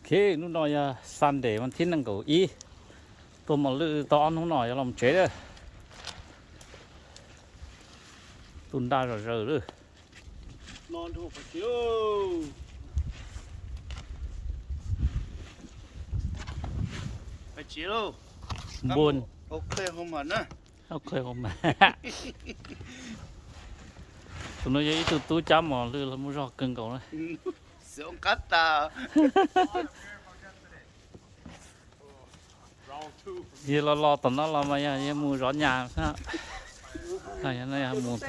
Thiab hnub no yog Sunday vas thib nees nkaum ib, tua mos lwj tau ob hnub no yuav los tsev lawm. Tu nraj zom zaws lawm. Npua. Tus no yog ib tug tub cab mos lwj los muaj zog kawg nkaus na. Yog los los tom no los mas yog yog mus zov nyas xwb. Yog no yog mus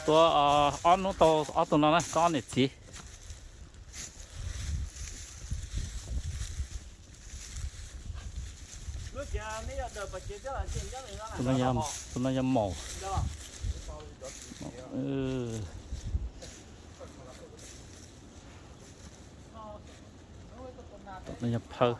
tua ob hnub tau ob tug no na, tau ob niam txiv. Tus no yog maum. Tus no yog phawj.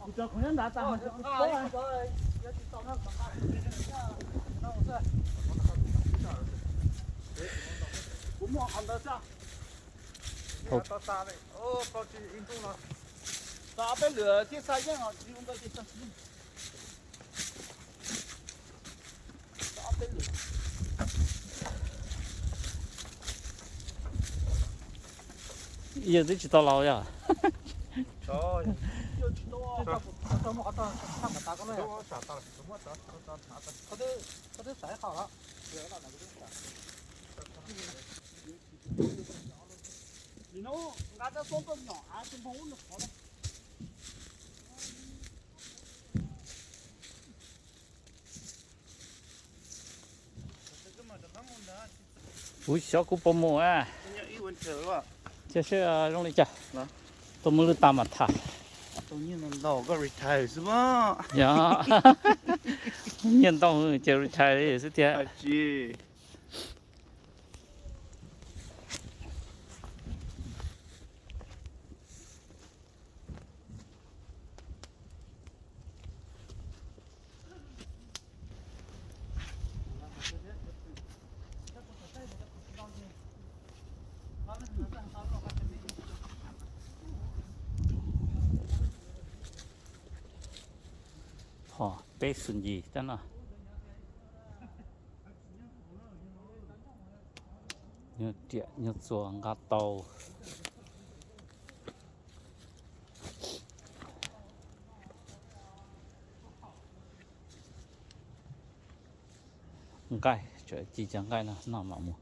Kuv cov khoom nyob nrad tas. Kuv muaj qhov ntawd xwb. Tau peb lwm thiab xa yeej os, tsis ua ntau ces tau tsis yeej. Yawg twb tsis tau laus yog. Kuv xyov kuv puas mus a. Cia seb zoo li cas. Tua mos lwj tas mam tham. Yog, nyiaj ntau ces retire li xwb tiag. Phom peb xus ncis tab no. Nyuag riam nyuag txuas nqa tau. Nqaij, tseem ci cov nqaij no noj mam mus.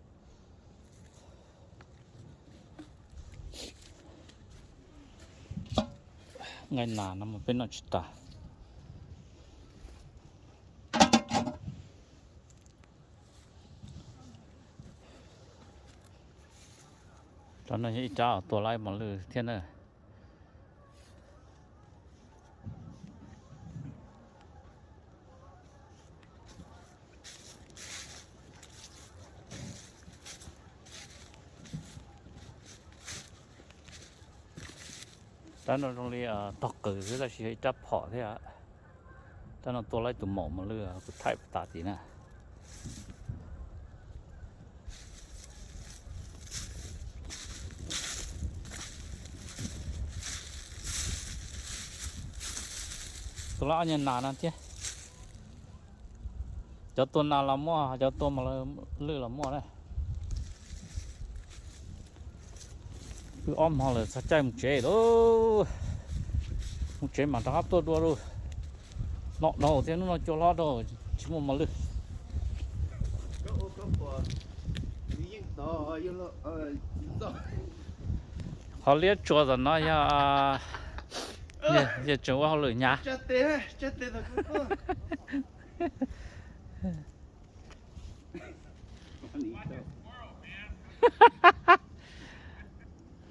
Nqaij nas no mas peb noj tsis tas. Rab no yog ib rab tua laib mos lwj thiab na. Rab no zoo li tog qws xwb tab sis yog ib rab phom thiab. Rab no tua laib tus maum mos lwj kuv thaij tas tid na. Tua laib ob nyuag nas no thiab. Cov tua nas los muaj, cov tua mos lwj los muaj na. Wb ob hmo lawm txog caij mus tsev lauj. Mus tsev mam rov qab tuaj dua lauj. Nom dhau thiab hnub no cua hlob dhau, tsis muaj mos lwj. Qhov liab tsuas tom no yog, yog tseem ua hauj lwm hnyav. Tsa tes, tsa tes thaum kawg.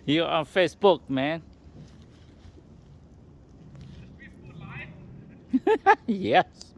You on Facebook, man? Yes.